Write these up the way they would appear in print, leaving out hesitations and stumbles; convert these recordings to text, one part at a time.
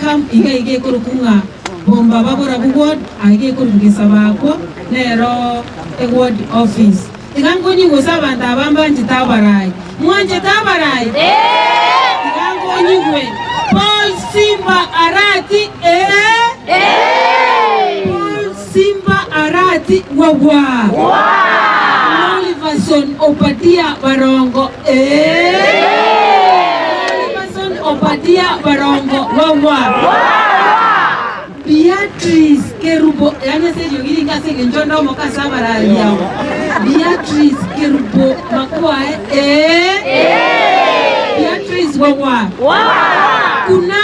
Welcome iga iga ekorokwa ng'a Bombaba Borabu Ward, aiga ekorokwa Gesabakwa, nero eward office. Tiga nkonyigwe gose abanto aba mbanchete abarai. Mwanchete abarai? Tiga nkonyigwe. Paul Simba Arati ee. Paul Simba Arati wawa. Oliverson Obadia Barongo ee. Oliverson Obadia Barongo wawa. Beatrice Kerubo, yaani ase eriogi ringe ase engencho onde omoke ase abarari abo. Beatrice Kerubo Makwae, ee. Beatrice wawa. Kuna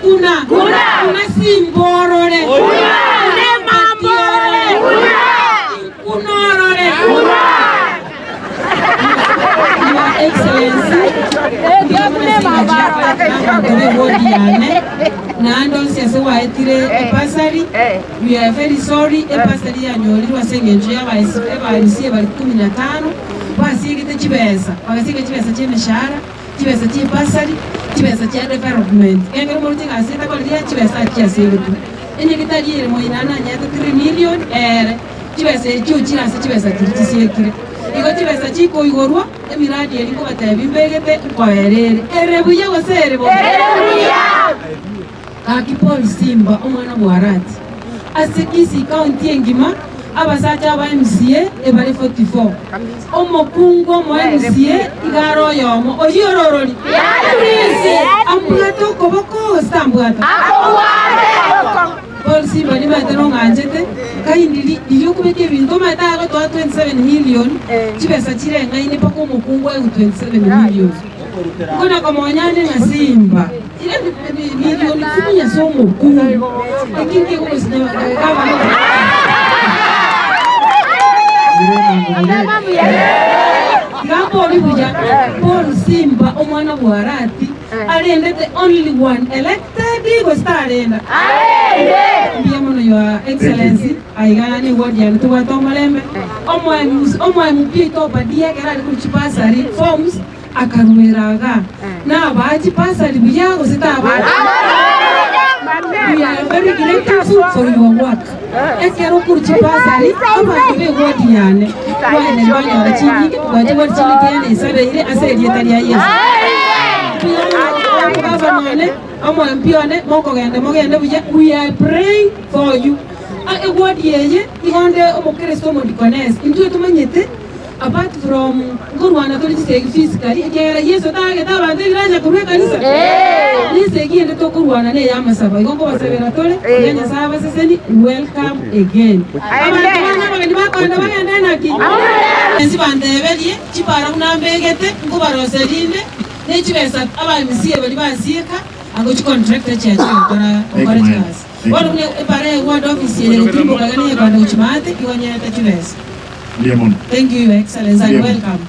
kuna. Kuna simborore. Kuna emamborore. Inkunorore. Your Excellency, mbuya mono ase engencho y'okoretera abanto b'ewodi yane, naende onsi ase gwaetire ebasari, we are very sorry, ebasari yanyorirwe ase engencho y'abaesi aba-MCA bari kumi na tano, basiegete chibesa, bagasiega chibesa chi'emeshahara, chibesa chi'ebasari, chibesa chia development. Ekero moruti egasi etakoreti ya chibesa chiasiegetwe. Onye getari ere moino nanyete 3 million ere. Chibesa echio chire ase chibesa chiria chisiekire. Igo chibesa chikoigorwa, emiradi eria nkobatebia mbegete nkoera ere. Ere buya gose ere bobe? Gaki Paul Simba omwana bw'Arati, ase Kisii County engima abasacha aba MCA ebare 44. Omokungu omo MCA iga are oyomo, oyio ororori? Ambwate okoboko gose tambwata? Paul Simba nimanyete nong'anchete, kindly riria okobeka ebinto omanyete agotoa 27 million chibesa chireng'aine mpaka omokungu aegwe 27 million. Nkona komonya ande ng'a Simba ire milioni kumi ase omokungu eki nkegogosinya gavana. Tiga mbori buya Paul Simba omwana bw'Arati arendete only one elected gose tarenda? Mbuya mono your excellency aiga ne ward yane tobwate omorembe omo MP oito Obadia ekero are korwa chibasari forms akaruera igaa nabaa chibasari buya gose tabaa? We are very grateful for your work. Ekero okorwa chibasari abanto be ward yane kwaene banyora chinyinge kobua chiward chinde kiane esabeire ase erieta ria Yeso. Omogavana one, omo MP one, mokogenda mogende buya, we are praying for you. Eward eye igo nde omokristo omodikonesi, intwe tomanyete apart from nkorwana tore chisegi physically ekiagera Yeso tagete abanto ebiranya korwa ekanisa, nesegi ende tokorwana neye amasabo. Igo nkobasabera tore, oria Nyasaye abaseseni, welcome again. Abanto bane abageni bakogenda bagende naki? Ensi banteberie chipara buna mbegete, nkobaroseria inde. Ne chibesa aba-MCA baria basieka ango chicontractor chiachire gokora gokora chigasi. Bono buna epara ya ward office ere egotirimboka iga neye kwenda gochia maate igo nyerete chibesa. Mbuya mono. Thank you your excellency and Mbuya mono. welcome.